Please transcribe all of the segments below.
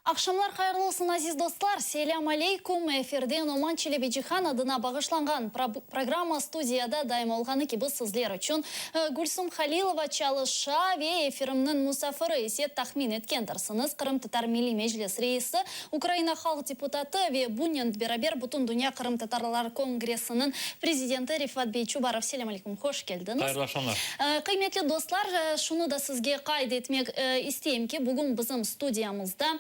Aqşamlar hayırlı olsun, aziz dostlar! Selâm aleykum! Efirde Noman Çelebicihan adına bağışlanğan programma studiyada daima olğanı kibi sizler içün Gülsum Halilova çalışa ve efirimniñ musafiri ise tahmin etkendirsiñiz, Qırımtatar Milliy Meclis reisi, Ukraina halq deputatı ve bunen beraber Bütündünya qırımtatarlar kongressiniñ prezidenti Refat bey Çubarov. Selâm aleykum, hoş keldiñiz! Hayırlı aqşamlar! Qıymetli dostlar, şunı da sizge qayd etmek isteyim ki, bugün bizim studiyamızda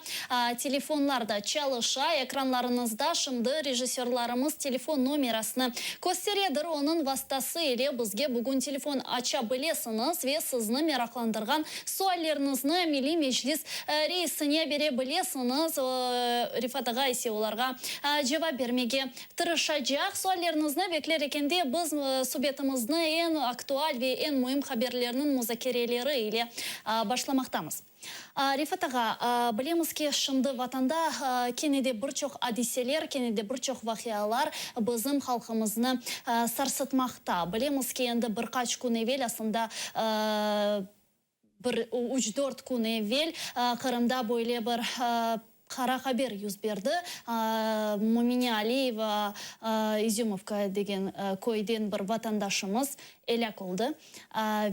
telefonlar da çalışa. Ekranlarıñızda şimdi rejissörlarımız telefon nomerasını kösteredir. Onıñ vastası ile bizge bugün telefon aça bilesiñiz ve sizni meraqlandırğan sualleriñizni Milliy Meclis reisine bere bilesiñiz. Refat ağa ise olarğa cevap bermege Tırışacaq sualleriñizni bekler ekende, biz subetimizni eñ aktual ve eñ müim haberlerniñ muzakereleri ile başlamaqtamız. Refat ağa, bilemiz ki, şimdi Vatanda kene de bir çoq adiseler, kene de bir çoq vaqialar bizim halqımıznı sarsıtmaqta. Bilemiz ki, endi bir qaç kün evel, aslında, Bir üç-dört kün evel Qırımda böyle bir qara haber yüz berdi. Mümine Aliyeva İzümovka degen köyden bir vatandaşımız elâk oldı.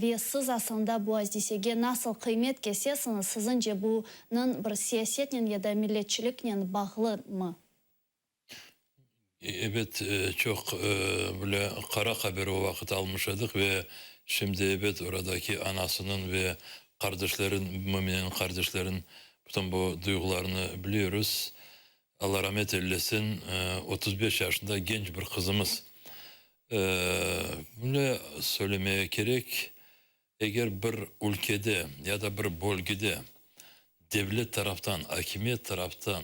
Ve siz aslında bu adisege nasıl qıymet kesesiñiz? Siziñce bunıñ bir siyasetnen ya da milletçiliknen bağlımı? Ebet, çoq böyle qara haber o vaqıt almış edik ve şimdi ebet oradaki anasınıñ ve qardeşlerin, Müminiñ qardeşlerin bütün bu duyğularını biliyoruz. Alla rahmet eylesin, 35 yaşında genç bir qızımız. Böyle söylemeye kerek, eger bir ülkede ya da bir bölgede devlet taraftan, akimiyet taraftan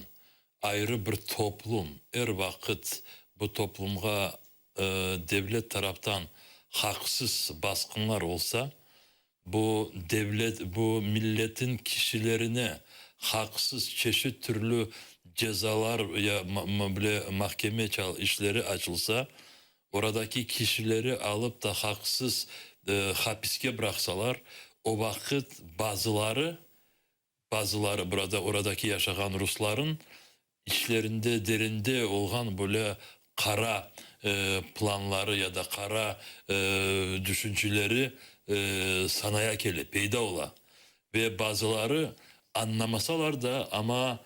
ayrı bir toplum er vaqıt bu toplumğa devlet taraftan haqsız basqınlar olsa, bu devlet, bu milletin kişilerine haqsız çeşit türlü cezalar ya bile mahkeme işleri açılsa, oradaki kişileri alıp da haqsız hapiske bıraqsalar, o vaqıt bazıları Bazıları burada oradaki yaşağan rusların içlerinde derinde olğan böyle qara planları ya da qara düşünceleri sanaya kele, peyda ola. Ve bazıları añlamasalar da, amma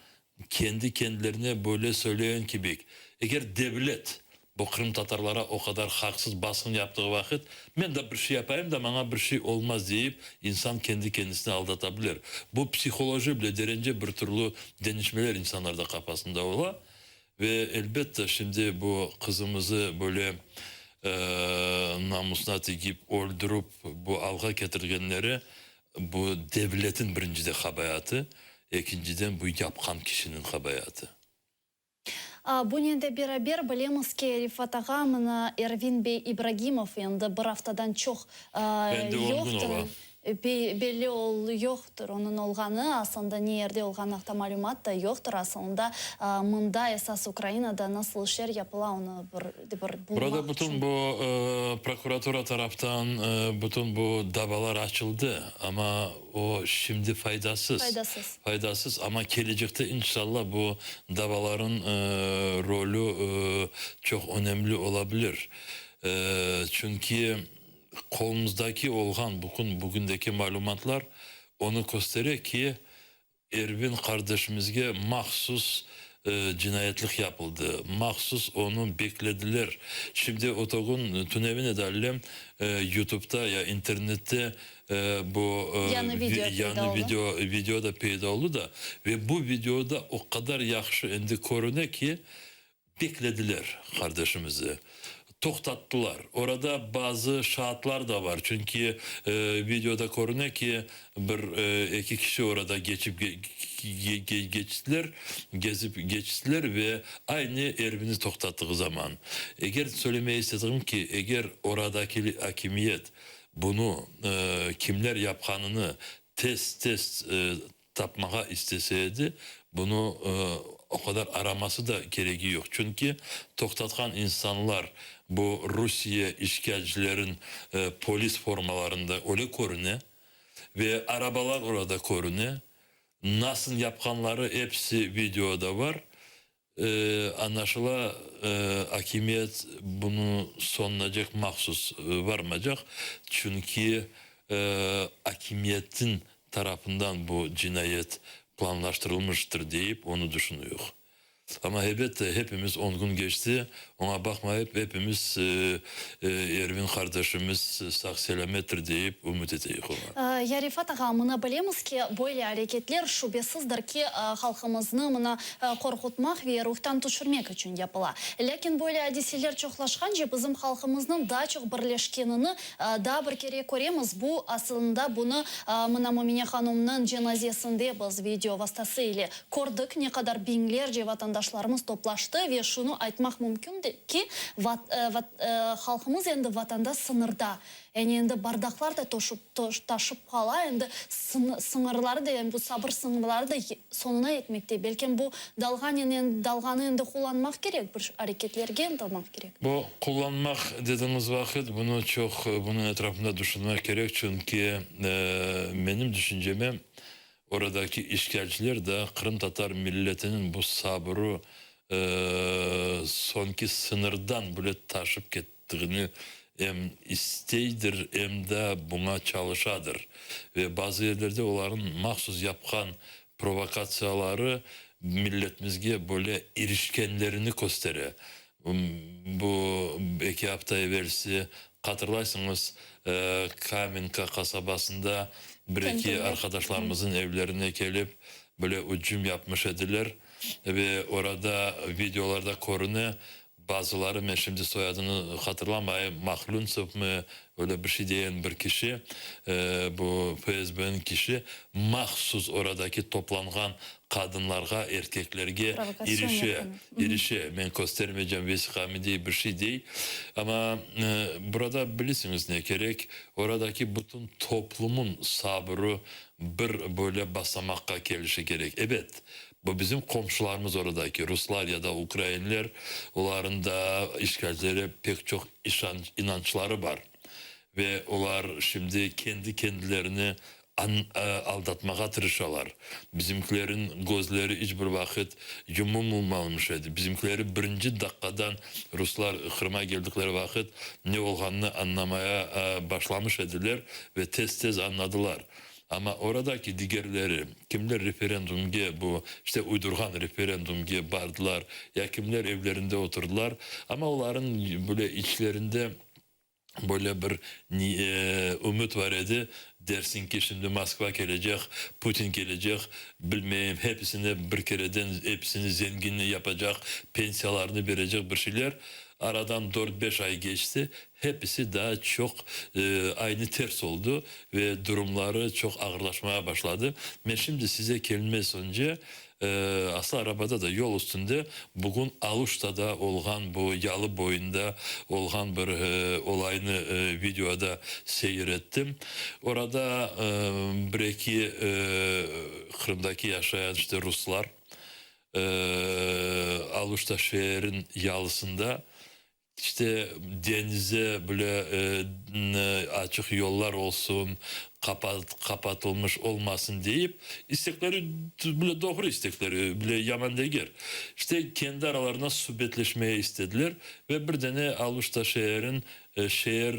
kendi kendilerine böyle söyleyen kibik, eger devlet Bu qırımtatarlara o qadar haqsız basqın yaptığı vaqıt, men de bir şey yapayım da, maña bir şey olmaz deyip, insan kendi kendisini aldata bilir. Bu psiholoji bile derence bir türlü deñişmeler insanlarda qafasında ola. Ve elbette şimdi bu qızımızı böyle namusına tigip, öldürip bu alğa ketirgenleri, bu devletin birincide qabaatı, ekinciden bu yapqan kişiniñ qabaatı. Bunen de beraber bilemiz ki, Refat ağa, mına Ervin bey İbragimov endi bir aftadan çoq yoqtır, belli yoqtır onıñ olğanı, aslında ne yerde olğanı aqta malümat da yoqtır, aslında mında esas Ukrainada nasıl işler yapıla onı bir de bir bulmaq Burada bütün içün. bu prokuratura taraftan bütün bu davalar açıldı, amma O şimdi faydasız. Faydasız. Faydasız, amma kelecekte inşallah bu davaların rolü çoq önemli ola bilir. Çünki qolumızdaki olğan bugün bugündeki malümatlar onı köstere ki, Ervin qardeşimizge mahsus cinayetlik yapıldı, mahsus onı beklediler. Şimdi o togün tünevin edallem YouTubeta ya internette bu Yañı video peyda yañı oldı. video video da peyda oldı da ve bu videoda o qadar yahşı endi körüne ki, Beklediler qardeşimizi. Toqtattılar. Orada bazı şaatlar da bar, çünki videoda körüne ki, bir eki kişi orada geçip geçtiler, gezip geçtiler ve aynı Ervinni toqtattığı zaman. Eger söylemege istedigim ki, eger oradaki akimiyet bunı kimler yapqanını tez-tez tapmağa istese edi, bunı o qadar araması da keregi yoq, çünki toqtatqan insanlar bu Rusiye işgalcilerin polis formalarında öyle körüne ve arabalar orada körüne. Nasıl yapqanları episi videoda bar. Añlaşıla, akimiyet bunı soñunacek mahsus varmaycaq, çünki akimiyetniñ tarafından bu cinayet planlaştırılmıştır deyip onı düşünüyıq. Amma, elbette, hepimiz on kün keçti, oña baqmayıp, hepimiz Ervin qardaşımız sağ-selâmettir deyip ümüt eteyik oña. Ya Refat ağa, mına bilemiz ki, böyle areketler şübesizdir ki, halqımıznı mına qorqutmaq ve ruhtan tüşürmek içün yapıla. Lâkin böyle adiseler çoqlaşqance bizim halqımıznıñ daa çoq birleşkenini daa bir kere köremiz. Bu, asılında, bunı mına Mümine hanumnıñ cenazesinde biz video vastası ile Kördik, ne qadar biñlerce vatandaşlarımız toplaştı ve şunı aytmaq mümkün ki, halqımız endi Vatanda sıñırda. Yani endi bardaqlar da toşup, taşıp qala, endi sıñırları da, yani bu sabır sıñırları da soñuna yetmekte. Belkim bu dalğanen endi, dalğanı endi qullanmaq kerek, bir areketlerge ıntılmaq kerek. Bu qullanmaq dediñiz vaqıt, bunı çoq, bunıñ etrafında düşünmek kerek, çünki menim düşünceme, Oradaki işğalciler da qırımtatar milletiniñ bu sabırı soñki sıñırdan bile taşıp kettiğini em isteydir, em de buña çalışadır. Ve bazı yerlerde olarnıñ mahsus yapqan provokatsiyaları milletimizge böyle irişkenlerini köstere. Bu eki afta evelsi, hatırlaysıñız, Kamenka qasabasında bir-eki arqadaşlarımıznıñ evlerine kelip, böyle ücüm yapmış ediler ve orada videolarda körüne, bazıları, men şimdi soyadını hatırlamayım, Mahlüntsevmi, öyle bir şey degen bir kişi, bu FSBniñ kişi, mahsus oradaki toplanğan qadınlarğa, erkeklerge irişe. İrişe, men köstermeycem vesiqamı dey, bir şey dey. Amma burada bilisiñiz ne kerek, oradaki bütün toplumın sabırı bir böyle basamaqqa kelişi kerek. Ebet, bu bizim qomşularımız oradaki, ruslar ya da ukrainler, olarnıñ da işğalcilere pek çoq işanç, inançları bar. Ve olar şimdi kendi kendilerini aldatmağa tırışalar. Bizimkilerin gözleri iç bir vaqıt yumulmamış edi. Bizimkileri birinci daqqadan ruslar Qırıma geldikleri vaqıt ne olğanını añlamaya başlamış ediler ve tez-tez añladılar. Amma oradaki digerleri, kimler referendumge bu, işte uydurğan referendumge bardılar, ya kimler evlerinde oturdılar, amma olarıñ böyle içlerinde Böyle bir ümüt var edi, dersiñ ki, şimdi Moskva kelecek, Putin kelecek, bilmeyim, hepisini bir kereden episini zengin yapacaq, pensiyalarını berecek bir şeyler. Aradan dört-beş ay keçti, hepisi daa çoq aynı ters oldı ve durumları çoq ağırlaşmağa başladı. Men şimdi size kelmez önce Aslı arabada da, yol üstünde bugün Aluştada olğan bu yalı boyunda olğan bir olaynı videoda seyir ettim. Orada bir-eki Qırımdaki yaşayan işte ruslar Aluşta şeerin yalısında İşte, denize bile açıq yollar olsun, qapatılmış olmasın deyip, istekleri bile doğru istekleri, bile yaman degil. İşte, kendi aralarında subetleşmeye istediler ve bir dene Aluşta şeerin şeer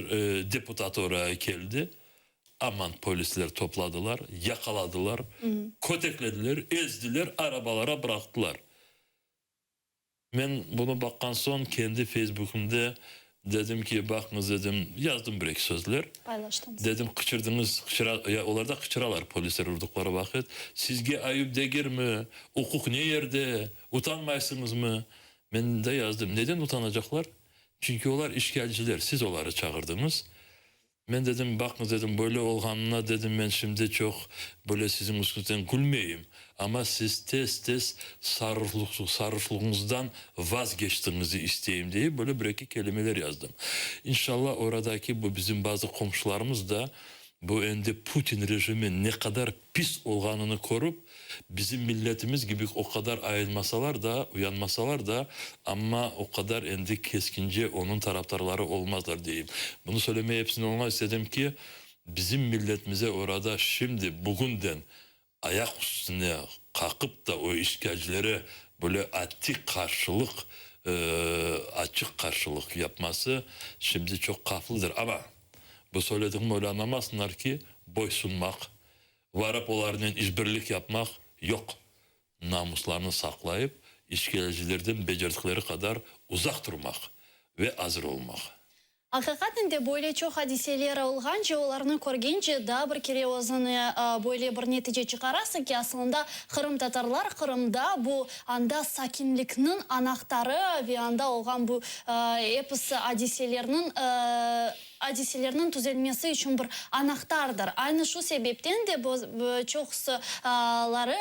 deputatı oraya keldi. Aman polisler topladılar, yaqaladılar, köteklediler, ezdiler, arabalara bıraqtılar. Men bunı baqqan soñ, kendi Feysbukımda dedim ki, baqıñız, dedim, yazdım bir-eki sözler. Paylaştıñız. Dedim, qıçırdıñız, qıçıra, ya olar da qıçıralar polisler urduqları vaqıt, sizge ayıp degilmi, uquq ne yerde, utanmaysıñızmı? Men de yazdım, neden utanacaqlar? Çünki olar işğalciler, siz oları çağırdıñız. Men dedim, baqıñız, dedim, böyle olğanına, dedim, men şimdi çoq böyle siziñ üstüñizden külmeyim, amma siz tez-tez saruşlığıñızdan vazgeçtiñizi isteyim, deyip, böyle bir-eki kelimeler yazdım. İnşallah, oradaki bu bizim bazı qomşularımız da bu endi Putin rejimi ne qadar pis olğanını körip, Bizim milletimiz kibi o qadar ayılmasalar da, uyanmasalar da, amma o qadar endi keskince onıñ tarafdarları olmazlar deyim. Bunı söylemeye hepsine oña istedim ki, bizim milletimize orada şimdi, bugünden. Ayaq üstüne qaqıp da o işgalcilere böyle atik qarşılıq, açıq qarşılıq yapması şimdi çoq qaflıdır. Amma bu söylediğim öyle añlamasınlar ki, boysunmaq, varıp olarnen işbirlik yapmaq, yoq. Namuslarını saqlayıp, işgalcilerden becerdikleri qadar uzaq turmaq ve azır olmaq. Aqiqaten de böyle çoq adiseler olğance, olarnı körgence daa bir kere özüne böyle bir netice çıqarasıñ ki, aslında qırımtatarlar Qırımda bu anda sakinlikniñ anahtarı ve anda olğan bu episi adiselerniñ adiselerniñ tüzelmesi içün bir anahtardır. Aynı şu sebepten de çoqusıları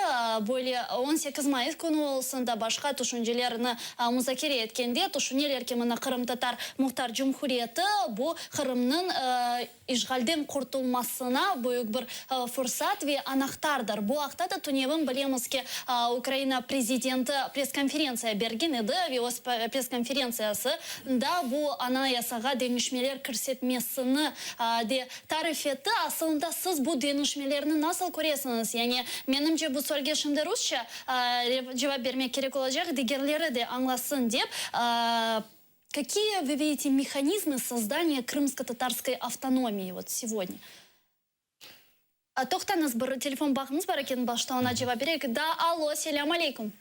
böyle 18 mayıs künü olsun da başqa tüşüncelerni muzakere etkende tüşüneler ki, mına Qırımtatar Muhtar Cumhuriyeti bu Qırımnıñ işğalden qurtulmasına büyük bir fursat ve anahtardır. Bu aqta da tünevin bilemiz ki, Ukraina prezidenti press-konferentsiya bergen edi ve öz press-konferentsiyası nda bu Anayasağa deñişmeler kirsetmesini de tarif etti. Asılında siz bu deñişmelerni nasıl köresiñiz? Yani, menimce, bu sualge şimdi rusça cevap bermek kerek olacaq, digerleri de añlasın dep. Kakiye vı vidite mehanizmı sozdaniya krımsko-tatarskoy avtonomii vot segodnâ? Toqtañız, bir telefon bağımız bar eken, başta oña cevap bereyik. Da, allo, selâm aleyküm.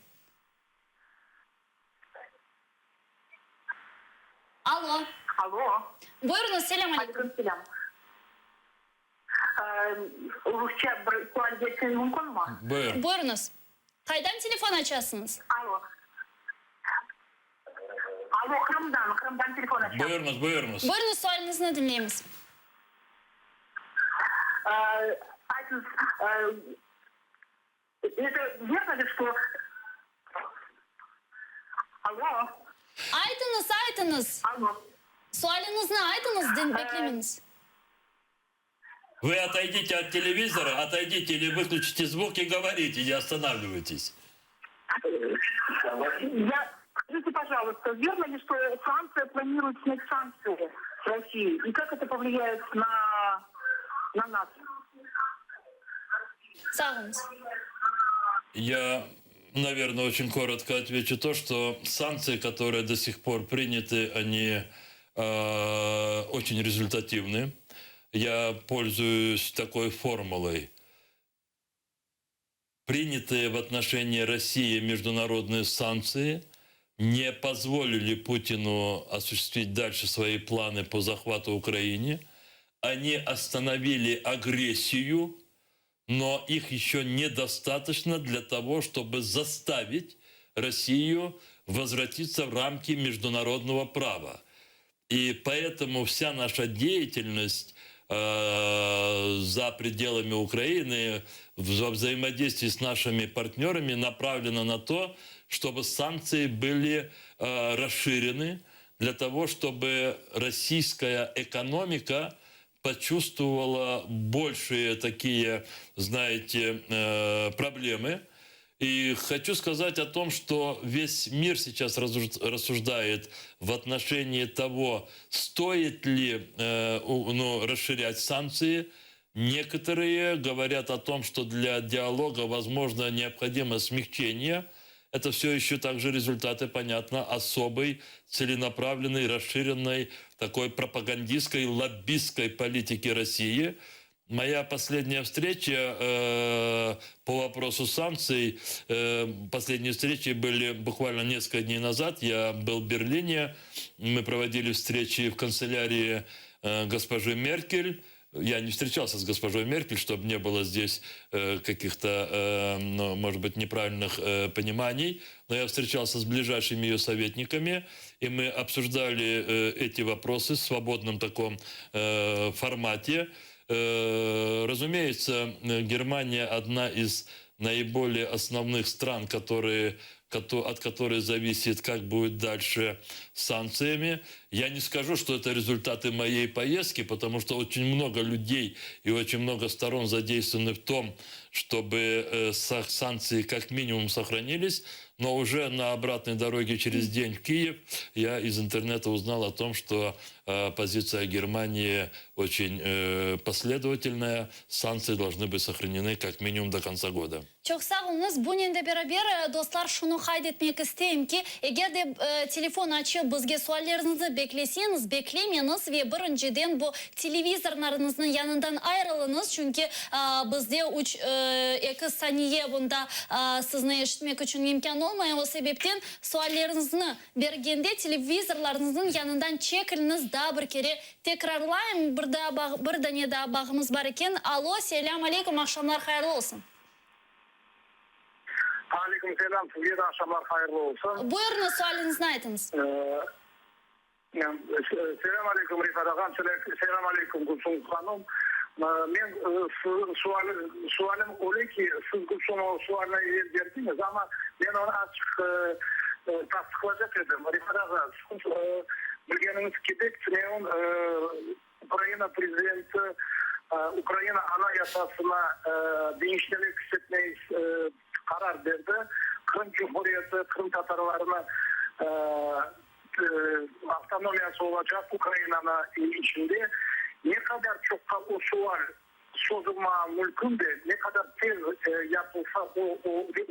Allo. Allo. Buyurıñız, selâm aleyküm. Aleyküm selâm. Rusça bir sual bersem mümkünmi? Buyur. Buyurıñız. Qaydan telefon açasıñız? Allo. Allo, Qırımdan, Qırımdan telefon açam. Buyurıñız, buyurıñız. Buyurıñız, sualiñizni diñleymiz. Aytıñız, eto verno li, çto. Allo. Aytıñız, aytıñız. Allo. Sualiñizni aytıñız, bekleymiz. Вы отойдите от телевизора, отойдите или выключите звук и говорите, не останавливайтесь. Я, скажите, пожалуйста, верно ли, что Франция планирует снять санкции с России? И как это повлияет на, на нас? Sağ oluñız. Я, наверное, очень коротко отвечу то, что санкции, которые до сих пор приняты, они э, очень результативны. Я пользуюсь такой формулой. Принятые в отношении России международные санкции не позволили Путину осуществить дальше свои планы по захвату Украины. Они остановили агрессию, но их еще недостаточно для того, чтобы заставить Россию возвратиться в рамки международного права. И поэтому вся наша деятельность э, за пределами Украины во взаимодействии с нашими партнерами направлена на то, чтобы санкции были э, расширены для того, чтобы российская экономика почувствовала большие такие, знаете, э, проблемы. И хочу сказать о том, что весь мир сейчас рассуждает в отношении того, стоит ли э, ну, расширять санкции. Некоторые говорят о том, что для диалога, возможно, необходимо смягчение. Это все еще также результаты, понятно, особой, целенаправленной, расширенной такой пропагандистской, лоббистской политики России – Моя последняя встреча э, по вопросу санкций, э, последние встречи были буквально несколько дней назад. Я был в Берлине, мы проводили встречи в канцелярии э, госпожи Меркель. Я не встречался с госпожой Меркель, чтобы не было здесь э, каких-то, э, ну, может быть, неправильных э, пониманий, но я встречался с ближайшими ее советниками, и мы обсуждали э, эти вопросы в свободном таком э, формате. Э, разумеется, Германия одна из наиболее основных стран, которые, от которой зависит, как будет дальше с санкциями. Я не скажу, что это результаты моей поездки, потому что очень много людей и очень много сторон задействованы в том, чтобы э, санкции как минимум сохранились. Но уже на обратной дороге через день в Киев я из интернета узнал о том, что э, позиция Германии очень э, последовательная. Санкции должны быть сохранены как минимум до конца года. Çoq sağ oluñız. Bunen de beraber, dostlar, şunı qayd etmek isteyim ki, eger de telefon açıp bizge sualleriñizni bekleseñiz, beklemeñiz ve birinciden bu televizorlarıñıznıñ yanından ayırılıñız, çünki bizde üç, eki saniye bunda sizni eşitmek içün imkân olmay, o sebepten sualleriñizni bergende televizorlarıñıznıñ yanından çekiliñiz. Daa bir kere tekrarlayım, bir daa bağ, bir dane daa bağımız bar eken. Alo, selâm aleyküm, aqşamlar hayırlı olsun. Aleyküm selâm, sizge de aqşamlar hayırlı olsun. Buyurıñız, sualiñizni aytıñız. Selâm aleyküm, Refat ağam, selâm aleyküm, Gülsum hanım. Men sualim öyle ki, siz Gülsum o sualni evel berdiñiz, amma men onı azçıq tasdıqlacaq edim. Refat ağa, siz bilgeniñiz kibi, tünevin Ukraina prezidenti Ukraina Anayasasına deñişmeler kirsetmey qarar berdi. Qırım Cumhuriyeti qırımtatarlarına avtonomiyası olacaq Ukrainanı içinde. Ne qadar çoqqa o sual sozulmağa mümkün de, ne qadar tez yapılsa o,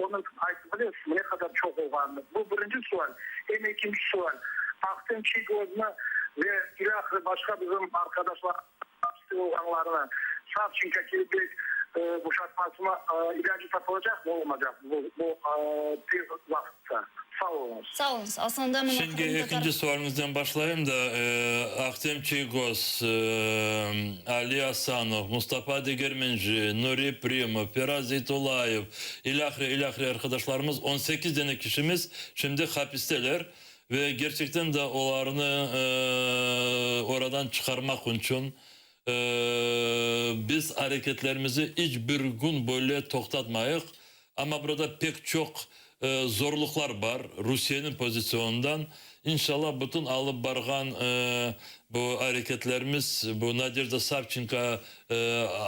onı aytıp bilesizmi, ne qadar çoq olğanını? Bu birinci sual. Em ekinci sual, Ahtem Çiygoznı ve ilâhre başqa bizim arqadaşlar apiste olğanlarını Savçenko kelbek boşatmasına ilâcı tapılacaqmı, olmacaqmı bu tez vaqıtta? Sağ oluñız. Sağ oluñız. Aslında mına Şimdi qırımtatar. ekinci sualiñizden başlayım da, Ahtem Çiygoz, Ali Asanov, Mustafa Degermenci, Nuri Primov, Feraz Zeytullayev, ilâhre, ilâhre arqadaşlarımız, 18 dane kişimiz şimdi hapisteler ve gerçekten de olarnı oradan çıqarmaq içün biz areketlerimizi iç bir gün böyle toqtatmayıq. Amma burada pek çoq zorluqlar bar Rusiyeniñ pozitsionından. İnşallah, bütün alıp barğan bu areketlerimiz, bu Nadejda Savçenko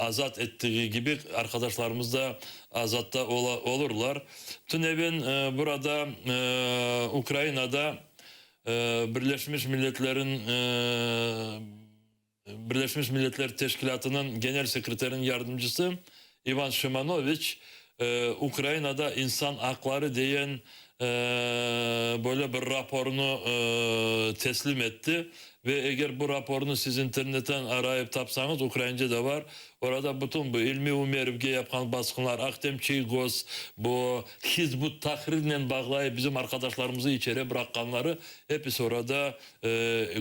azat ettiği kibi, arqadaşlarımız da azatta olurlar. Tünevin burada Ukrainada Birleşmiş Milletlerin Birleşmiş Milletler Teşkilâtınıñ Genel sekreteriniñ yardımcısı İvan Şimanoviç Ukrainada insan aqları deyen böyle bir rapornı teslim etti ve eger bu rapornı siz internetten arayıp tapsañız, ukraince de bar, orada bütün bu İlmi Umerovge yapqan basqınlar, Ahtem Çiygoz, bu Hizb ut-Tahrirnen bağlayıp bizim arqadaşlarımızı içeri bıraqqanları, episi orada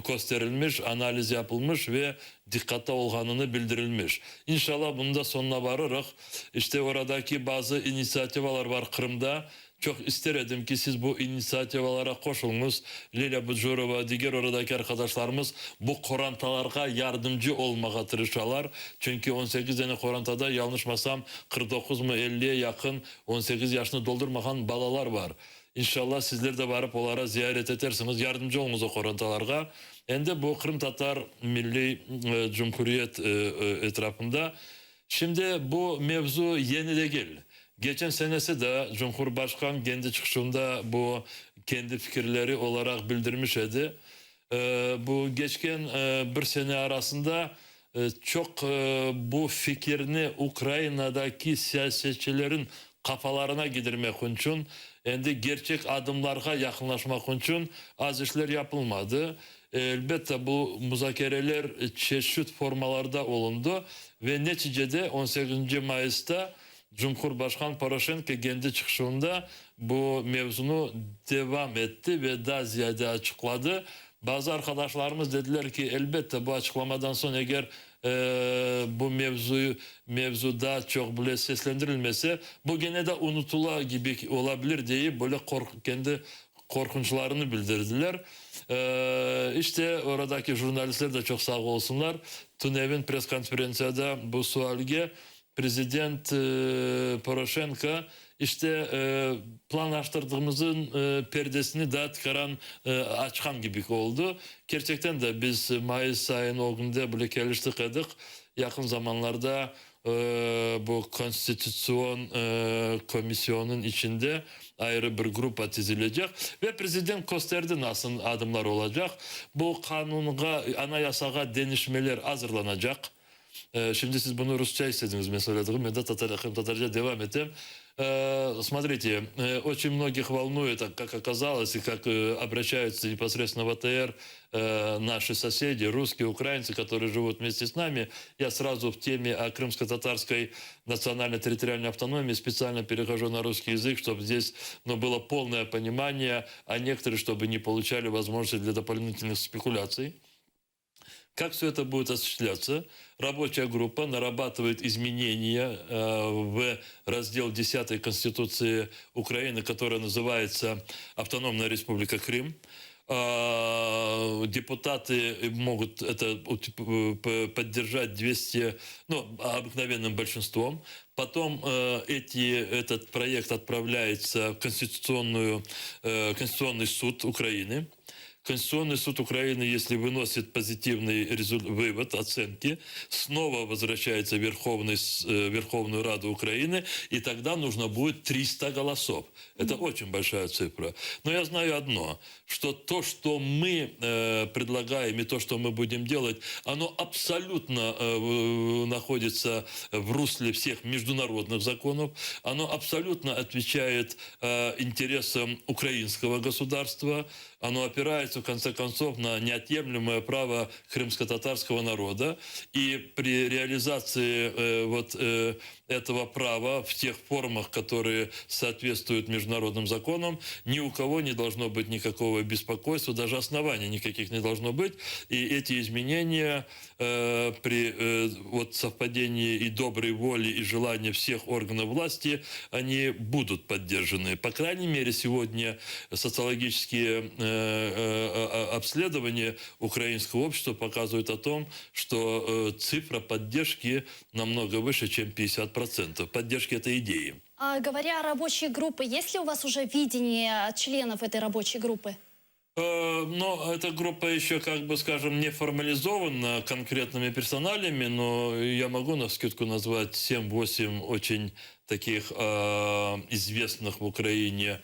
kösterilmiş, analiz yapılmış ve diqqatta olğanını bildirilmiş. İnşallah, bunıñ da soñuna varırıq. İşte, oradaki bazı initsiativalar bar Qırımda. Çoq ister edim ki, siz bu initsiativalara qoşulıñız. Lilâ Bucurova, diger oradaki arqadaşlarımız bu qorantalarğa yardımcı olmağa tırışalar. Çünki 18 dane qorantada, yañlışmasam, 49 mı elliye yaqın 18 yaşını doldurmağan balalar bar. İnşallah, sizler de barıp olara ziyaret etersiñiz, yardımcı oluñız o qorantalarğa. Endi bu qırımtatar milliy cumhuriyet etrafında. Şimdi bu mevzu yeni degil. Geçen senesi de Cumhurbaşqan kendi çıqışında bu kendi fikirleri olaraq bildirmiş edi. Bu geçken bir sene arasında çoq bu fikirni Ukrainadaki siyasetçilerin qafalarına kidirmek içün, endi gerçek adımlarğa yaqınlaşmaq içün az işler yapılmadı. Elbette, bu muzakereler çeşit formalarda olundı ve neticede on sekizinci mayısta Cumhurbaşqan Poroşenko kendi çıqışında bu mevzunı devam etti ve daa ziyade açıqladı. Bazı arqadaşlarımız dediler ki, elbette, bu açıqlamadan soñ eger bu mevzuyu mevzu daa çoq bile seslendirilmese, bu gene de unutula kibi ola bilir deyip, böyle kendi qorqunçlarını bildirdiler. İşte, oradaki jurnalistler de çoq sağ olsunlar, tünevin press-konferentsiyada bu sualge Prezident Poroşenko. İşte, planlaştırdığımızın perdesini daa tikaran açqan kibi oldı. Kerçekten de biz mayıs ayınıñ ögünde bile keliştik edik, yaqın zamanlarda bu Konstitutsion komisyonıñ içinde ayrı bir gruppa tizilecek ve prezident kösterdi nasıl adımlar olacaq. Bu qanunğa, Anayasağa deñişmeler azırlanacaq. Şimdi siz bunı rusça istediñiz, men söyledigim, men de qırımtatarca devam etem. Смотрите, очень многих волнует, как оказалось, и как обращаются непосредственно в АТР наши соседи, русские, украинцы, которые живут вместе с нами. Я сразу в теме о крымско-татарской национально-территориальной автономии специально перехожу на русский язык, чтобы здесь, ну, было полное понимание, а некоторые, чтобы не получали возможности для дополнительных спекуляций. Как все это будет осуществляться? Рабочая группа нарабатывает изменения в раздел 10 Конституции Украины, который называется «Автономная Республика Крым». Депутаты могут это поддержать 200, ну, обыкновенным большинством. Потом этот проект отправляется в Конституционный суд Украины. Конституционный суд Украины, если выносит позитивный вывод, оценки, снова возвращается в Верховную Раду Украины, и тогда нужно будет 300 голосов. Это очень большая цифра. Но я знаю одно, что то, что мы предлагаем и то, что мы будем делать, оно абсолютно находится в русле всех международных законов, оно абсолютно отвечает интересам украинского государства, оно опирается, в конце концов, на неотъемлемое право крымско-татарского народа. И при реализации вот этого права в тех формах, которые соответствуют международным законам, ни у кого не должно быть никакого беспокойства, даже оснований никаких не должно быть. И эти изменения при вот совпадении и доброй воли, и желании всех органов власти, они будут поддержаны. По крайней мере, сегодня социологические обследования украинского общества показывают о том, что цифра поддержки намного выше, чем 50%. Поддержки этой идеи. А говоря о рабочей группе, есть ли у вас уже видение членов этой рабочей группы? Но эта группа еще, как бы скажем, не формализована конкретными персоналями, но я могу навскидку назвать 7-8 очень таких известных в Украине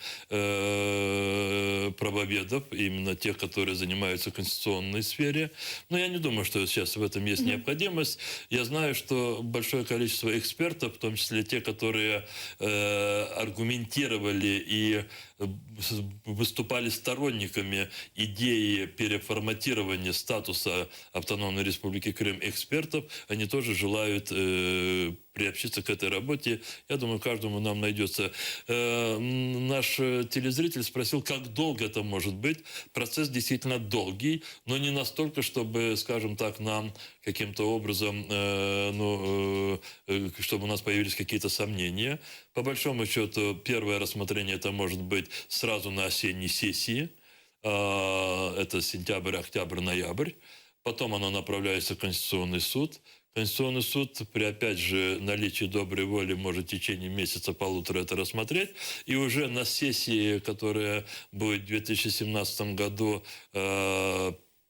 правоведов, именно тех, которые занимаются в конституционной сфере. Но я не думаю, что сейчас в этом есть необходимость. Я знаю, что большое количество экспертов, в том числе те, которые аргументировали и выступали сторонниками идеи переформатирования статуса Автономной Республики Крым экспертов, они тоже желают приобщиться к этой работе. Я думаю, каждому нам найдется. Наш телезритель спросил, как долго это может быть. Процесс действительно долгий, но не настолько, чтобы, скажем так, нам каким-то образом, ну, чтобы у нас появились какие-то сомнения. По большому счету, первое рассмотрение это может быть сразу на осенней сессии. Это сентябрь, октябрь, ноябрь. Потом оно направляется в Конституционный суд. Конституционный суд при, опять же, наличии доброй воли может в течение месяца-полутора это рассмотреть. И уже на сессии, которая будет в 2017 году,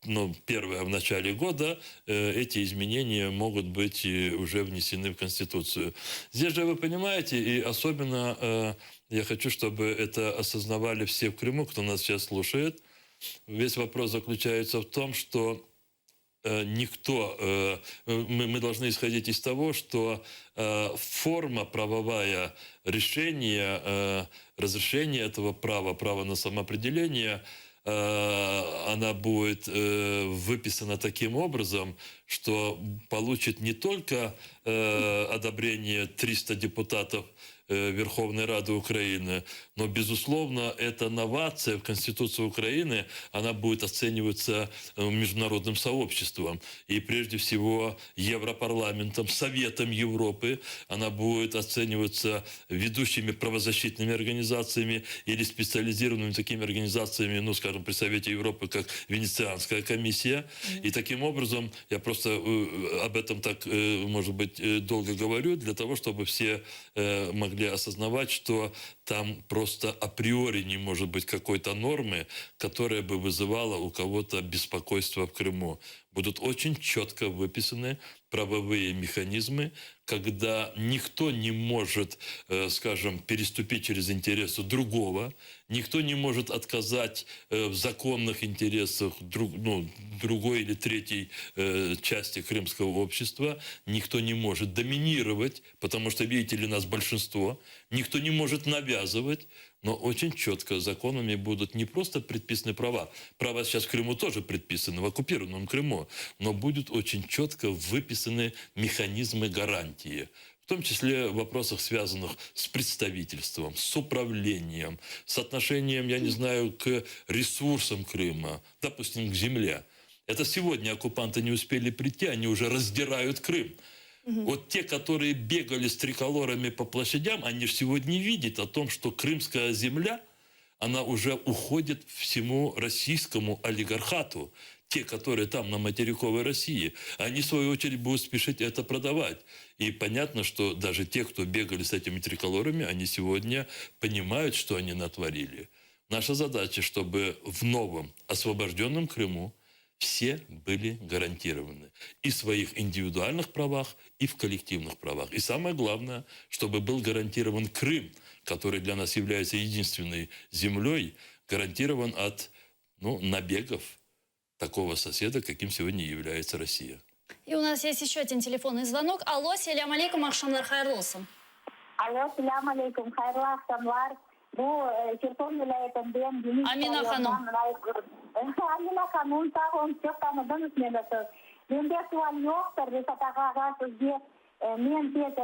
ну, первая в начале года, эти изменения могут быть уже внесены в Конституцию. Здесь же вы понимаете, и особенно я хочу, чтобы это осознавали все в Крыму, кто нас сейчас слушает. Весь вопрос заключается в том, что никто, мы должны исходить из того, что форма правовая решения, разрешения этого права, права на самоопределение, она будет выписана таким образом, что получит не только одобрение 300 депутатов Верховной Рады Украины, но, безусловно, эта новация в Конституцию Украины, она будет оцениваться международным сообществом. И прежде всего Европарламентом, Советом Европы, она будет оцениваться ведущими правозащитными организациями или специализированными такими организациями, ну, скажем, при Совете Европы, как Венецианская комиссия. И таким образом, я просто просто об этом так, может быть, долго говорю, для того, чтобы все могли осознавать, что там просто априори не может быть какой-то нормы, которая бы вызывала у кого-то беспокойство в Крыму. Будут очень четко выписаны правовые механизмы, когда никто не может, э, скажем, переступить через интересы другого, никто не может отказать э, в законных интересах друг, ну, другой или третьей э, части крымского общества, никто не может доминировать, потому что, видите ли, нас большинство, никто не может навязывать, но очень четко законами будут не просто предписаны права, права сейчас в Крыму тоже предписаны, в оккупированном Крыму, но будут очень четко выписаны механизмы гарантии в том числе в вопросах, связанных с представительством, с управлением, с отношением, я не знаю, к ресурсам Крыма, допустим, к земле. Это сегодня оккупанты не успели прийти, они уже раздирают Крым. Угу. Вот те, которые бегали с триколорами по площадям, они же сегодня видят о том, что крымская земля, она уже уходит всему российскому олигархату. Те, которые там на материковой России, они в свою очередь будут спешить это продавать. И понятно, что даже те, кто бегали с этими триколорами, они сегодня понимают, что они натворили. Наша задача, чтобы в новом освобожденном Крыму все были гарантированы и в своих индивидуальных правах, и в коллективных правах. И самое главное, чтобы был гарантирован Крым, который для нас является единственной землей, гарантирован от ну, набегов такого соседа, каким сегодня является Россия. И у нас есть еще один телефонный звонок. Алло, selâm aleyküm, aqşamlar hayırlı olsun. Алло, selâm aleyküm, hayırlı aqşamlar. Bu Herson vilâyetinden Amina hanım. Amina hanım, sağ oluñ, çoq tanıdıñız meni siz. Mende sual yoqtır, Refat ağağa sizge men tek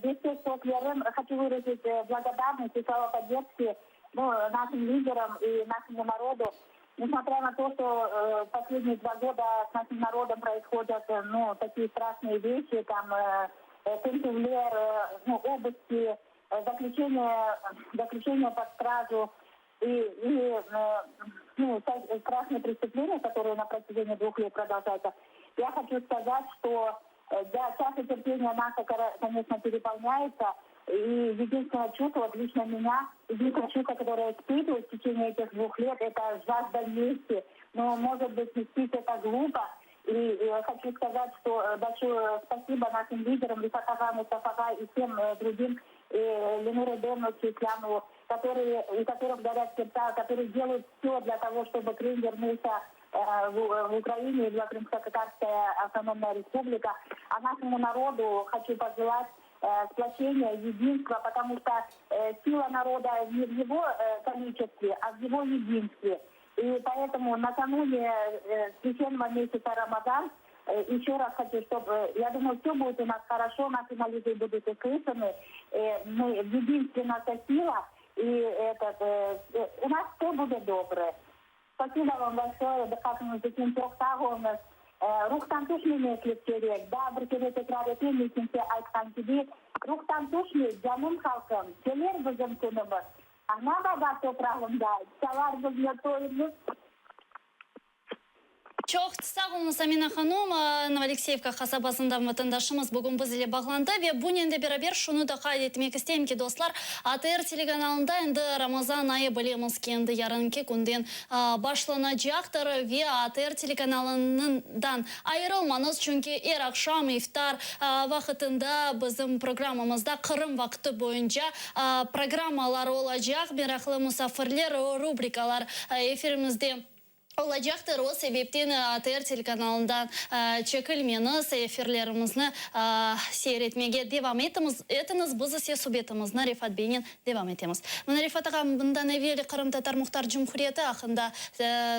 destek sözlerim, хочу выразить благодарность и слова поддержки ну, нашим лидерам и нашему народу. Несмотря на то, что последние два года с нашим народом происходят ну, такие страшные вещи, там tintüvler, ну, обыски, заключение, заключение под стражу и, и ну, страшные преступления, которые на протяжении двух лет продолжаются. Я хочу сказать, что да, чаша терпения наша, конечно, переполняется, и единственное чувство, вот лично меня, единственное чувство, которое я испытываю в течение этих двух лет, это жажда мести. Но, может быть, мстить это глупо. И, и хочу сказать, что большое спасибо нашим лидерам, Рефат ağa, Мустафа ağa и всем другим, Ленуру Эдемовичу Ислямову, которые, у которых горят сердца, которые делают все для того, чтобы Крым вернулся в, в Украине и была Крымско-Татарская автономная республика. А нашему народу хочу пожелать сплочения, единства, потому что сила народа не в его количестве, а в его единстве. И поэтому накануне священного месяца Рамазан еще раз хочу, чтобы, я думаю, все будет у нас хорошо, наши молитвы будут услышаны. Мы в единстве наша сила, и этот, у нас все будет доброе. Спасибо вам большое. Diqqatıñız içün çoq sağ oluñız. Ruhtan tüşmemek kerek. Daa bir kere tekrar eteyim, kimse aytqan kibi. Ruhtan tüşme, canım halqım, kelir bizim künümiz. Ana baba toprağında çalar bizni toyumız. Çoq sağ oluñız, Amina hanım. Novoalekseyevka qasabasından vatandaşımız bugün biz ile bağlandı ve bunen de beraber şunı da qayd etmek isteyim ki, dostlar, ATR telekanalında endi Ramazan ayı bilemiz ki, endi yarınki künden başlanacaqtır ve ATR telekanalından ayırılmañız, çünki er aqşam iftar vaqıtında bizim programmamızda Qırım vaqtı boyunca programmalar olacaq, meraqlı musafirler, rubrikalar efirimizde olacaqtır. O sebepten ATR telekanalından çekilmeñiz, efirlerimizni seyir etmege devam etiñiz. Biz ise subetimizni Refat beynen devam etemiz. Mına Refat ağa, bundan evel Qırımtatar Muhtar Cumhuriyeti aqqında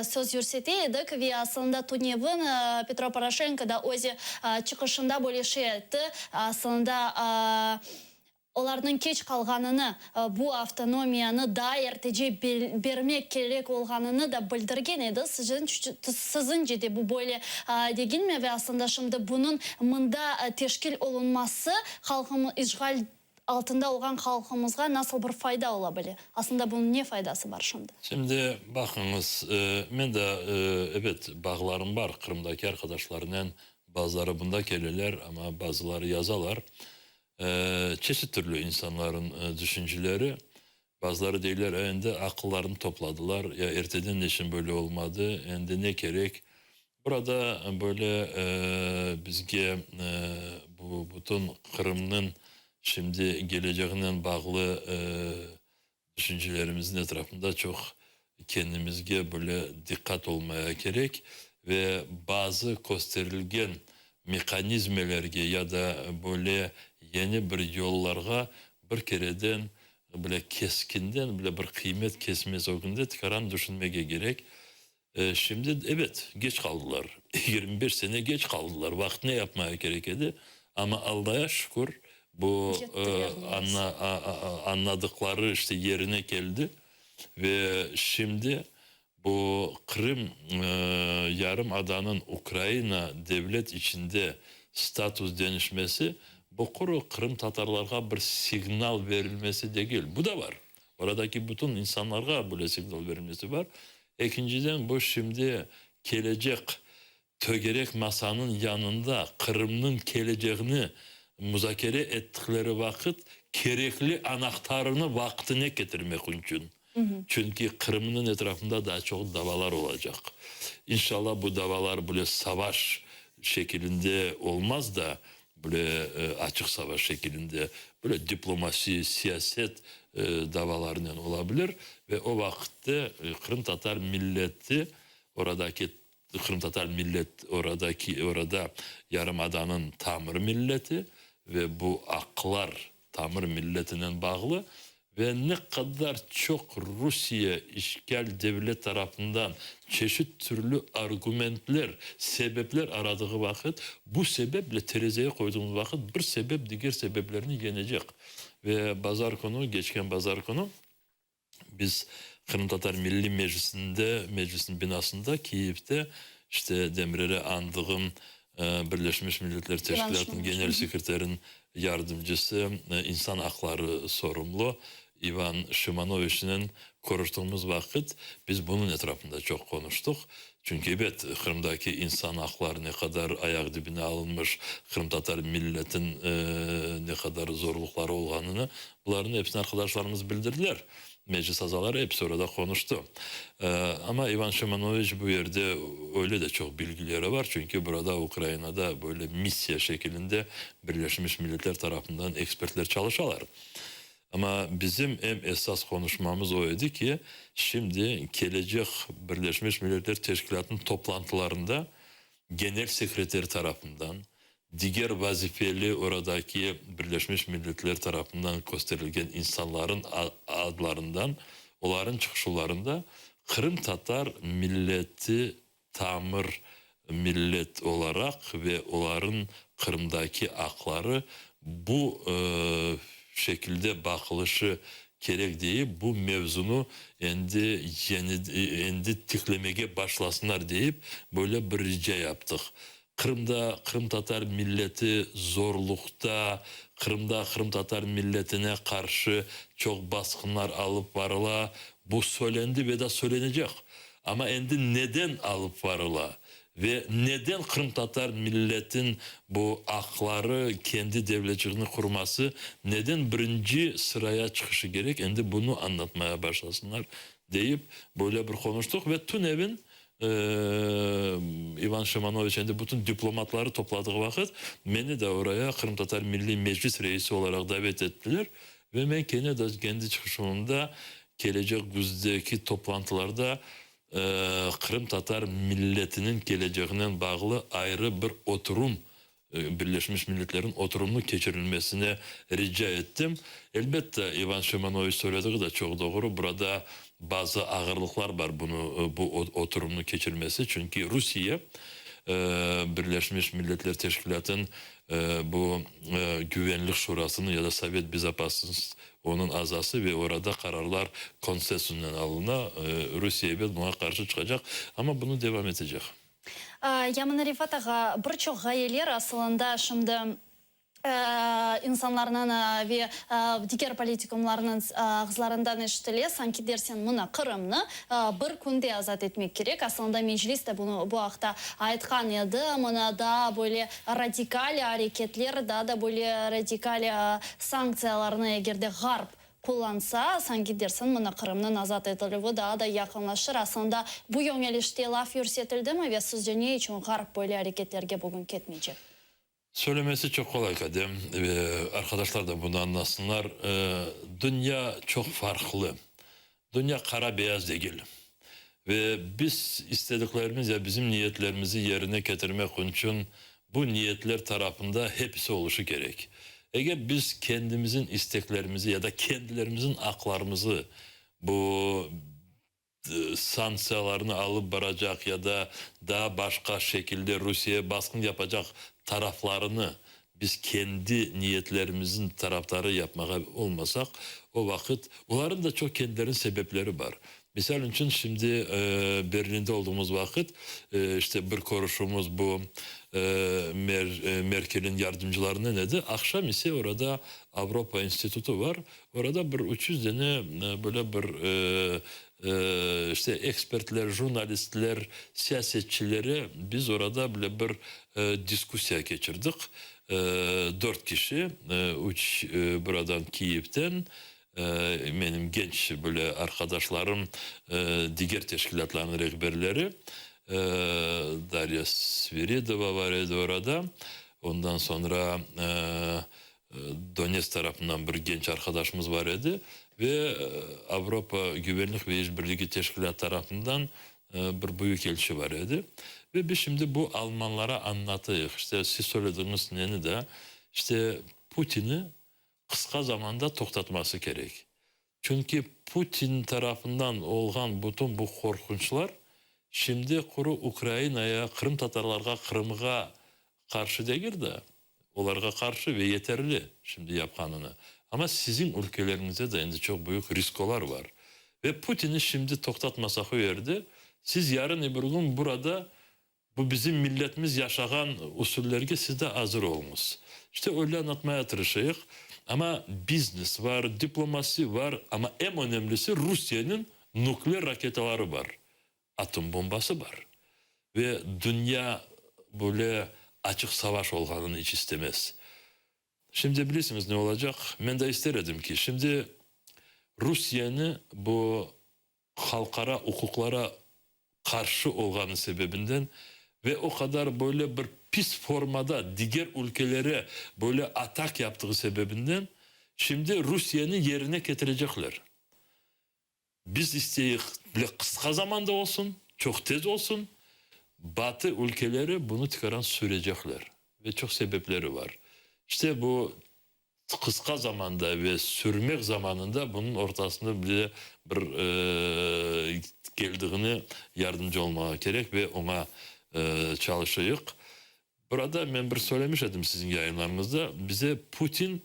söz yürsete edik ve aslında tünevin Petro Poroşenko da özü çıqışında böyle şey ayttı. Aslında olarnıñ keç qalğanını, bu avtonomiyanı daa ertece bermek kerek olğanını da bildirgen edi. Siziñce de bu böyle degilmi? Ve aslında şimdi bunıñ mında teşkil olunması halqımız, işğal altında olğan halqımızğa nasıl bir fayda ola bile? Aslında bunıñ ne faydası bar şimdi? Şimdi baqıñız, men de, ebet, bağlarım bar Qırımdaki arqadaşlarnen. Bazıları bunda keleler, amma bazıları yazalar. Çeşit türlü insanların düşünceleri. Bazıları deyler, endi aqıllarını topladılar, ya erteden neçün böyle olmadı, endi ne kerek? Burada böyle bizge bu bütün Qırımnıñ şimdi keleceğinen bağlı Düşüncelerimizniñ etrafında çoq kendimizge böyle diqqat olmaya kerek ve bazı kösterilgen mehanizmelerge ya da böyle yeni bir yollarğa bir kereden bile keskinden bile bir qıymet kesmez ögünde tikaran düşünmege kerek. Şimdi, ebet, geç qaldılar. 25 sene geç qaldılar. Vaqıt ne yapmaya kerek edi? Amma Allaya şükür, bu añladıqları işte yerine keldi ve şimdi bu Qırım yarımadanıñ Ukraina devlet içinde status deñişmesi, bu quru qırımtatarlarğa bir signal berilmesi degil. Bu da bar. Oradaki bütün insanlarğa böyle signal berilmesi bar. Ekinciden, bu şimdi kelecek tögerek masanıñ yanında Qırımnıñ keleceğini muzakere ettikleri vaqıt kerekli anahtarını vaqtına ketirmek içün. Çünki Qırımnıñ etrafında daa çoq davalar olacaq. İnşallah bu davalar böyle savaş şekilinde olmaz da, Böyle açıq savaş şekilinde, böyle diplomasi, siyaset davalarınen ola bilir ve o vaqıtte qırımtatar milleti, oradaki qırımtatar millet, oradaki, orada yarımadanıñ tamır milleti ve bu aqlar tamır milletinen bağlı Ve ne qadar çoq Rusiye işgal devlet tarafından çeşit türlü argumentler, sebepler aradığı vaqıt, bu sebeple terezeye qoyduğımız vaqıt bir sebep diger sebeplerni yenecek. Ve bazar künü, keçken bazar künü biz Qırımtatar Milliy Meclisinde, Meclisniñ binasında Kiyevde, işte Demirele andığım Birleşmiş Milletler Teşkilâtınıñ Genel sekreteriniñ yardımcısı, insan aqları sorumlu İvan Şimonoviçnen körüştiğimiz vaqıt biz bunıñ etrafında çoq qonuştıq. Çünki, ebet, Qırımdaki insan aqları ne qadar ayaq dibine alınmış, qırımtatar milletin ne qadar zorluqları olğanını, bularnıñ episini arqadaşlarımız bildirdiler. Meclis azaları episi orada qonuştı. Amma İvan Şimonoviç bu yerde öyle de çoq bilgileri bar, çünki burada Ukrainada böyle missiya şekilinde Birleşmiş Milletler tarafından ekspertler çalışalar. Amma bizim eñ esas qonuşmamız o edi ki, şimdi kelecek Birleşmiş Milletler Teşkilâtınıñ toplantılarında Genel sekreter tarafından, diger vazifeli oradaki Birleşmiş Milletler tarafından kösterilgen insanların adlarından, oların çıqışlarında qırımtatar milleti tamır millet olaraq ve oların Qırımdaki aqları bu şekilde baqılışı kerek deyip, bu mevzunı endi yeni endi tiklemege başlasınlar deyip, böyle bir rica yaptıq. Qırımda qırımtatar milleti zorluqta, Qırımda qırımtatar milletine qarşı çoq basqınlar alıp barıla, bu söylendi ve da söylenecek. Amma endi neden alıp barıla ve neden qırımtatar milletin bu aqları, kendi devletçiğini qurması neden birinci sıraya çıqışı kerek, endi bunı añlatmaya başlasınlar deyip böyle bir qonuştıq ve tünevin İvan Şimonoviç endi bütün diplomatları topladığı vaqıt meni de oraya Qırımtatar Milliy Meclis reisi olaraq davet ettiler ve men kene de kendi çıqışımda kelecek küzdeki toplantılarda qırımtatar milletiniñ keleceğinen bağlı ayrı bir oturum Birleşmiş Milletlerniñ oturımnı keçirilmesine rica ettim. Elbette, İvan Şimonoviç söylediği de çoq doğru, burada bazı ağırlıqlar bar bunı, bu oturımnı keçirmesi, çünki Rusiye Birleşmiş Milletler Teşkilâtınıñ bu Güvenlik Şurasınıñ ya da Sovet Bezopasnost onıñ azası ve orada qararlar konsensusnen alına. Rusiye, ebet, buña qarşı çıqacaq, amma bunı devam etecek. Ya mına, Refat ağa, bir çoq ğayeler asılında şimdi. İnsanlarnıñ ve diger politikumlarnıñ ağızlarından eşitile, sanki dersen mına Qırımnı bir künde azat etmek kerek. Aslında Meclis de bunı bu aqta aytqan edi. Mına daa böyle radikal areketler, daa da böyle radikal sanktsiyalarnı eger de Ğarp qullansa, sanki dersin mına Qırımnıñ azat etilüvi daa da yaqınlaşır. Aslında bu yöñelişte laf yürsetildimi ve sizce ne içün Ğarp böyle areketlerge bugün ketmeycek? Söylemesi çoq qolay, Kadem, ve arqadaşlar da bunı añlasınlar, dünya çoq farqlı. Dünya qara-beyaz degil. Ve biz istediklerimiz ya bizim niyetlerimizi yerine ketirmek içün bu niyetler tarafında hepisi oluşı kerek. Eger biz kendimizin isteklerimizi ya da kendilerimizin aqlarımızı bu sanktsiyalarnı alıp baracaq ya da daa başqa şekilde Rusiyeye basqın yapacaq taraflarını biz kendi niyetlerimizniñ tarafdarı yapmağa olmasaq, o vaqıt olarnıñ da çoq kendileriniñ sebepleri bar. Misal içün, şimdi Berlinde olduğumuz vaqıt, işte bir körüşüvimiz bu Merkelniñ yardımcılarınen edi, aqşam ise orada Avropa institutı var, Orada bir 300 dene böyle bir işte ekspertler, jurnalistler, siyasetçileri biz orada böyle bir diskussiya keçirdik. Dört kişi, üç buradan Kiyevden, menim genç böyle arqadaşlarım, diger teşkilâtlarnıñ rehberleri, Darya Sviridova var edi orada, ondan soñra Donetsk tarafından bir genç arqadaşımız bar edi ve Avropa Güvenlik ve İşbirligi Teşkilâtı tarafından bir büyükelçi bar edi. Ve biz şimdi bu almanlara añlatayıq, işte siz söylediñiz neni de, işte Putinni qısqa zamanda toqtatması kerek. Çünki Putin tarafından olğan bütün bu qorqunçlar şimdi quru Ukrainaya, qırımtatarlarğa, Qırımğa qarşı degil de, olarğa qarşı ve yeterli şimdi yapqanını. Amma siziñ ülkeleriñizde de endi çoq büyük riskolar bar. Ve Putinni şimdi toqtatmasaq o yerde, siz yarın ebir kün burada Bu bizim milletimiz yaşağan usullerge siz de azır oluñız. İşte öyle añlatmaya tırışayıq. Amma biznes var, diplomasi var, amma eñ önemlisi Rusiyeniñ nukleer raketaları bar, atom bombası bar. Ve dünya böyle açıq savaş olğanını iç istemez. Şimdi bilesiñiz ne olacaq? Men de ister edim ki, şimdi Rusiyeni bu halqara uquqlara qarşı olğanı sebebinden ve o qadar böyle bir pis formada diger ülkelere böyle atak yaptığı sebebinden şimdi Rusiyeni yerine ketirecekler. Biz isteyik bile qısqa zamanda olsun, çoq tez olsun, Batı ülkeleri bunı tikaran sürecekler ve çoq sebepleri bar. İşte bu Qısqa zamanda ve sürmek zamanında bunıñ ortasında bile bir keldiğine yardımcı olmağa kerek ve oña çalışayıq. Burada men bir söylemiş edim siziñ yayınlarıñızda, bize Putin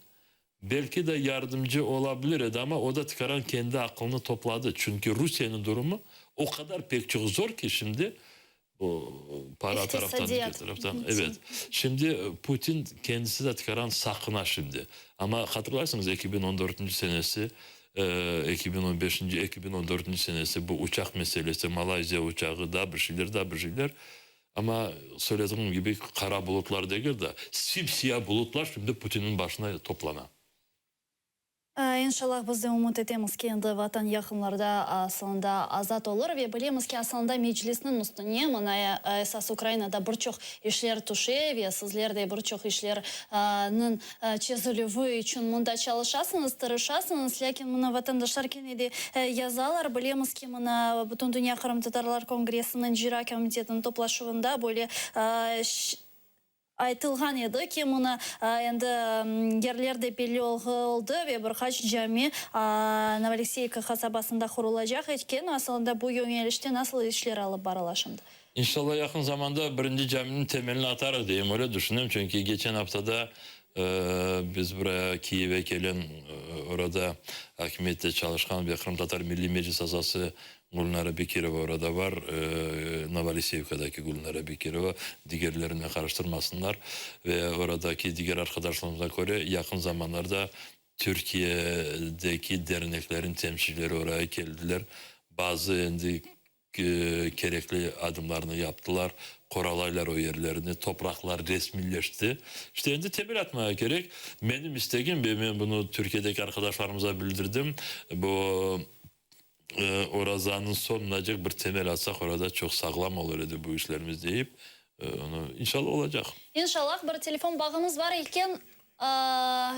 belki de yardımcı ola bilir edi, amma o da tikaran kendi aqılını topladı, çünki Rusiyeniñ durumı o qadar pek çoq zor ki şimdi, Bu para taraftan, diger taraftan. Evet. Şimdi Putin kendisi de tikaran saqına şimdi. Amma hatırlaysıñız, 2014 senesi, 2015, 2014 senesi bu uçaq meselesi, Malayziya uçağı, daa bir şeyler, daa bir şeyler. Amma söylediğim kibi, qara bulutlar degil de, sim-siya bulutlar şimdi Putinniñ başına toplana. İnşallah, biz de ümüt etemiz ki, endi Vatan yaqınlarda asılında azat olur ve bilemiz ki, asılında Meclisniñ üstüne mına esas Ukrainada bir çoq işler tüşe ve sizler de bir çoq işlerniñ çezilüvi içün mında çalışasıñız, tırışasıñız, lâkin mına vatandaşlar kene de yazalar, bilemiz ki, mına Bütündünya qırımtatarlar kongressiniñ icra komitetiniñ toplaşuvında böyle Aytılğan edi ki, mına endi yerler de belli oldı ve bir qaç cami Novoalekseyevka qasabasında qurulacaq eken. Asılında bu yöñelişte nasıl işler alıp barıla şimdi? İnşallah, yaqın zamanda birinci caminiñ temelini atarıq deyim, öyle düşünem, çünki geçen aftada biz buraya Kiyevge kelen, orada akimiyette çalışqan ve Qırımtatar Milliy Meclis azası. Gülnara Bekirova orada var, Novoaliseyevkadaki Gülnara Bekirova, digerlerine qarıştırmasınlar. Ve oradaki diger arqadaşlarımızğa köre, yaqın zamanlarda Türkiyedeki derneklerin temsilcileri oraya keldiler. Bazı endi kerekli adımlarnı yaptılar, qoralaylar o yerlerni, topraqlar resmiyleşti. İşte endi temel atmağa kerek. Menim istegim, ve men bunı Türkiyedeki arqadaşlarımıza bildirdim, bu orazanıñ soñunacek bir temel atsaq, orada çoq sağlam olur edi bu işlerimiz deyip, onı, inşallah, olacaq. İnşallah. Bir telefon bağımız bar eken.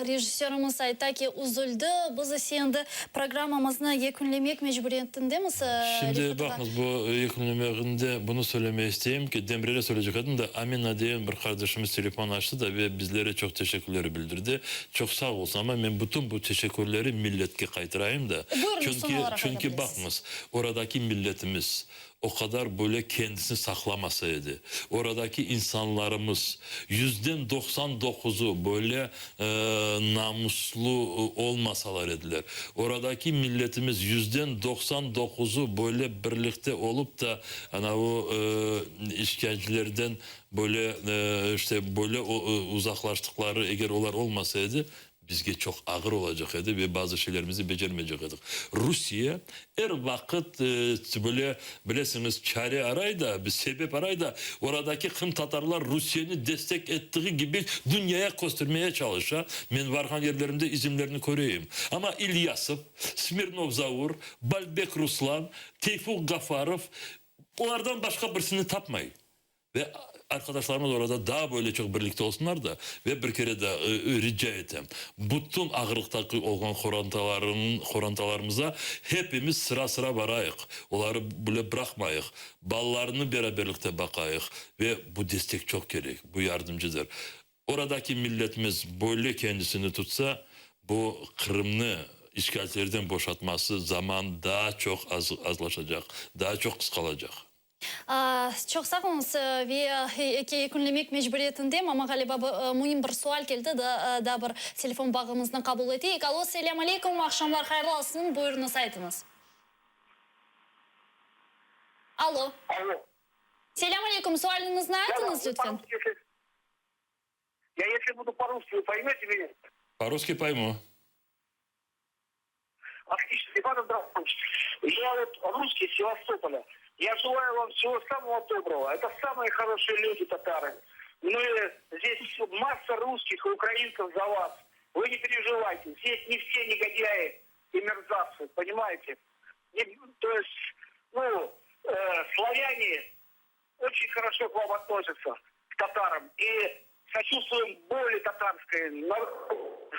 Rejissörımız ayta ki, üzüldi. Biz ise endi programmamıznı yekünlemek mecburiyetindemiz, Şimdi Refat ağa. baqıñız, bu yekünlemeginde bunı söylemege isteyim ki, Demrege söyleycek edim de, Amina degen bir qardaşımız telefon açtı da ve bizlere çoq teşekkürler bildirdi. Çoq sağ olsun, amma men bütün bu teşekkürleri milletke qaytarayım da. Buyurıñız, soñ Çünki, olaraq çünki ayta bilesiz. baqıñız, oradaki milletimiz o qadar böyle kendisini saqlamasa edi, oradaki insanlarımız yüzden 99-ı böyle namuslı olmasalar ediler, oradaki milletimiz yüzden 99-ı böyle birlikte olup da anavu işkencilerden böyle işte böyle uzaqlaştıqları eger olar olmasa edi, bizge çoq ağır olacaq edi ve bazı şeylerimizni becermeycek edik. Rusiye er vaqıt böyle, bilesiñiz, çare aray da, bir sebep aray da, oradaki qırımtatarlar Rusiyeni destek ettiği kibi dünyaya köstermeye çalışa. Men varğan yerlerimde izimlerini köreyim. Amma İlyasov, Smirnov Zaur, Balbek Ruslan, Teyfuk Gafarov, olardan başqa birisini tapmay. Ve arqadaşlarımız orada daa böyle çoq birlikte olsunlar da, ve bir kere daa rica etem, bütün ağırlıqtaki olğan qorantalarınıñ, qorantalarımıza hepimiz sıra-sıra barayıq, oları böyle bıraqmayıq, balalarını beraberlikte baqayıq ve bu destek çoq kerek, bu yardımcıdır. Oradaki milletimiz böyle kendisini tutsa, bu Qırımnı işğalcilerden boşatması zaman daa çoq azlaşacaq, daa çoq qısqalacaq. Çoq sağ oluñız. Ve yekünlemek mecburiyetindem, amma ğaliba müim bir sual keldi, daa bir telefon bağımıznı qabul eteyik. Alo, selâm aleyküm, aqşamlar hayırlı olsun, buyurıñız, aytıñız. Alo. Alo. Selâm aleyküm, sualiñizni aytıñız, lütfen. Я если буду по-русски, вы поймете меня? По-русски пойму. Отлично, Иван Абрамович. Я вот русский из Севастополя. Я желаю вам всего самого доброго. Это самые хорошие люди, татары. Мы здесь масса русских и украинцев за вас. Вы не переживайте. Здесь не все негодяи и мерзавцы, понимаете? Не, то есть, ну, славяне очень хорошо к вам относятся, к татарам. И сочувствуем боли татарской.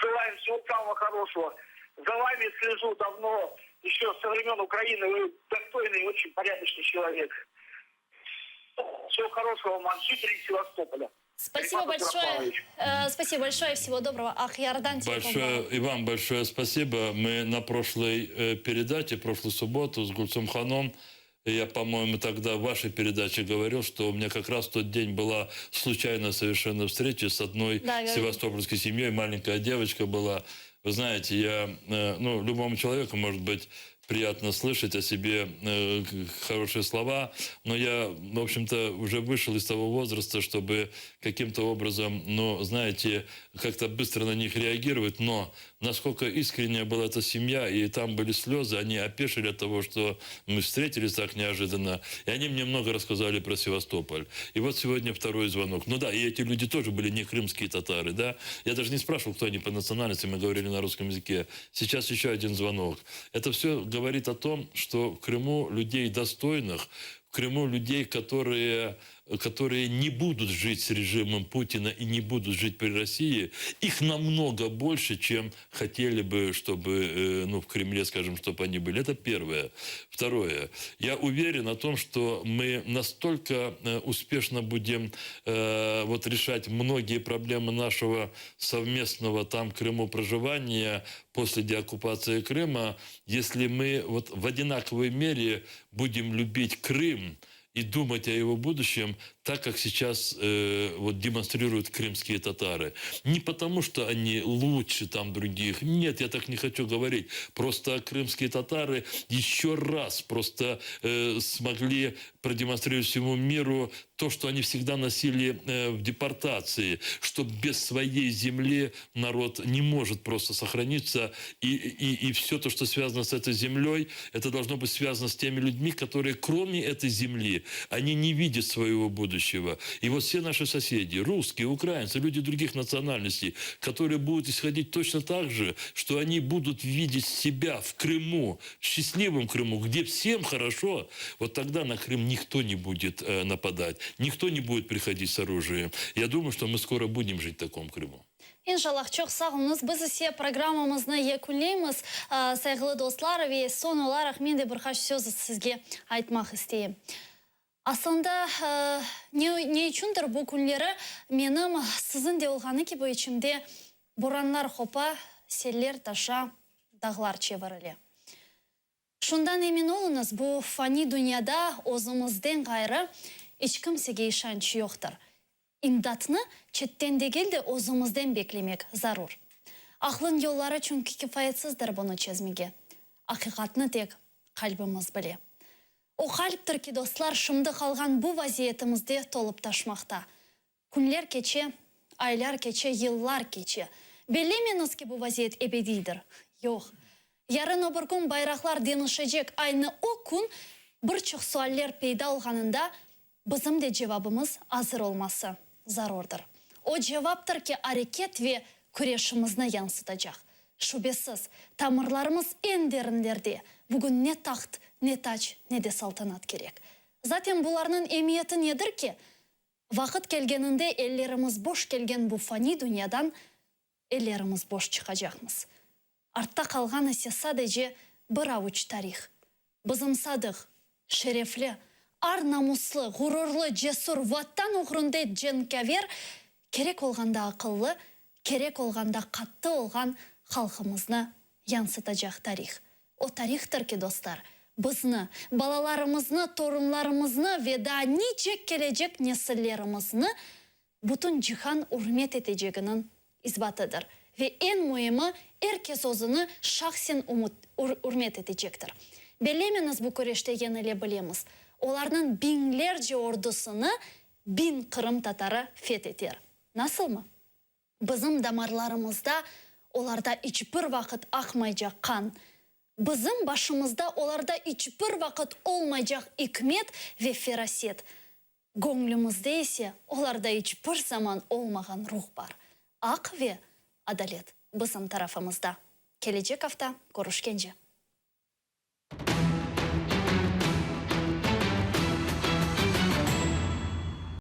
Желаем всего самого хорошего. За вами слежу давно, еще со времен Украины. Вы достойный и очень порядочный человек. Всего хорошего вам от жителей Севастополя. Спасибо Рифат большое. Абдурахманович. Спасибо большое. Всего доброго. Aqyardan telefon Большое, и вам большое спасибо. Мы на прошлой передаче, прошлую субботу с Гульцум Ханом, я, по-моему, тогда в вашей передаче говорил, что у меня как раз в тот день была случайная совершенно встреча с одной Да, говорили. севастопольской семьей. Маленькая девочка была. Вы знаете, я, ну, любому человеку, может быть, приятно слышать о себе хорошие слова, но я, в общем-то, уже вышел из того возраста, чтобы каким-то образом, ну, знаете, как-то быстро на них реагировать, но насколько искренняя была эта семья, и там были слезы, они опешили от того, что мы встретились так неожиданно, и они мне много рассказали про Севастополь. И вот сегодня второй звонок. Ну да, и эти люди тоже были не крымские татары, да? Я даже не спрашивал, кто они по национальности, мы говорили на русском языке. Сейчас еще один звонок. Это все говорит о том, что в Крыму людей достойных, в Крыму людей, которые не будут жить с режимом Путина и не будут жить при России, их намного больше, чем хотели бы, чтобы, ну, в Кремле, скажем, чтобы они были. Это первое. Второе. Я уверен о том, что мы настолько успешно будем вот решать многие проблемы нашего совместного там Крыму проживания после деоккупации Крыма, если мы вот в одинаковой мере будем любить Крым и думать о его будущем. Так, как сейчас э, вот демонстрируют крымские татары. Не потому, что они лучше там других. Нет, я так не хочу говорить. Просто крымские татары еще раз просто э, смогли продемонстрировать всему миру то, что они всегда носили э, в депортации, что без своей земли народ не может просто сохраниться. И, и, и все то, что связано с этой землей, это должно быть связано с теми людьми, которые кроме этой земли, они не видят своего будущего. И вот все наши соседи, русские, украинцы, люди других национальностей, которые будут исходить точно так же, что они будут видеть себя в Крыму, в счастливом Крыму, где всем хорошо, вот тогда на Крым никто не будет э, нападать, никто не будет приходить с оружием. Я думаю, что мы скоро будем жить в таком Крыму. İnşallah, çoq sağ oluñız. Biz ise programmamıznı yekünleymiz, sayğılı dostlar, ve soñ olaraq men de bir qaç söz sizge aytmaq isteyim. Aslında, ne, ne içündir bu künleri menim siziñ de olğanı kibi içimde boranlar qopa, seller taşa, dağlar çevirile. Şundan emin oluñız, bu fani dünyada özümizden ğayrı iç kimsege işanç yoqtır. İmdatnı çetten degil de özümizden beklemek zarur. Aqlın yolları çünki kifayetsizdir bunı çezmege. Aqiqatnı tek qalbimiz bile. O qalptir ki, dostlar, şimdi qalğan bu vaziyetimizde tolıp taşmaqta. Künler keçe, aylar keçe, yıllar keçe. Bellemeñiz ki, bu vaziyet ebediydir. Yoq. Yarın o bir kün bayraqlar deñişecek, aynı o kün bir çoq sualler peyda olğanında bizim de cevabımız azır olması zarurdır. O cevaptır ki, areket ve küreşimizni yansıtacaq. Şübesiz, tamırlarımız eñ derinlerde, bugün ne taht, ne tac, ne de saltanat kerek. Zaten bularnıñ emiyeti nedir ki? Vaqıt kelgeninde ellerimiz boş kelgen bu fani dünyadan ellerimiz boş çıqacaqmız. Artta qalğan ise sadece bir avuç tarih. Bizim sadıq, şerefli, ar-namuslı, ğururlı, cesur, Vatan oğrunda cenkâver, kerek olğanda aqıllı, kerek olğanda qattı olğan halqımıznı yansıtacaq tarih. O tarihtır ki, dostlar, bizni, balalarımıznı, torunlarımıznı ve daa nice kelecek nesillerimizni bütün cihan ürmet eteceginiñ isbatıdır. Ve eñ müimi, er kes özüni şahsen ürmet etecektir. Bellemeñiz bu küreşte yeñile bilemiz. Olarnıñ biñlerce ordusını biñ qırımtatarı feth eter. Nasılmı? Bizim damarlarımızda olarda iç bir vaqıt aqmaycaq qan, bizim başımızda olarda iç bir vaqıt olmaycaq ikmet ve feraset, göñlümizde ise olarda iç bir zaman olmağan ruh bar. Aq ve adalet bizim tarafımızda. Kelecek afta körüşkence.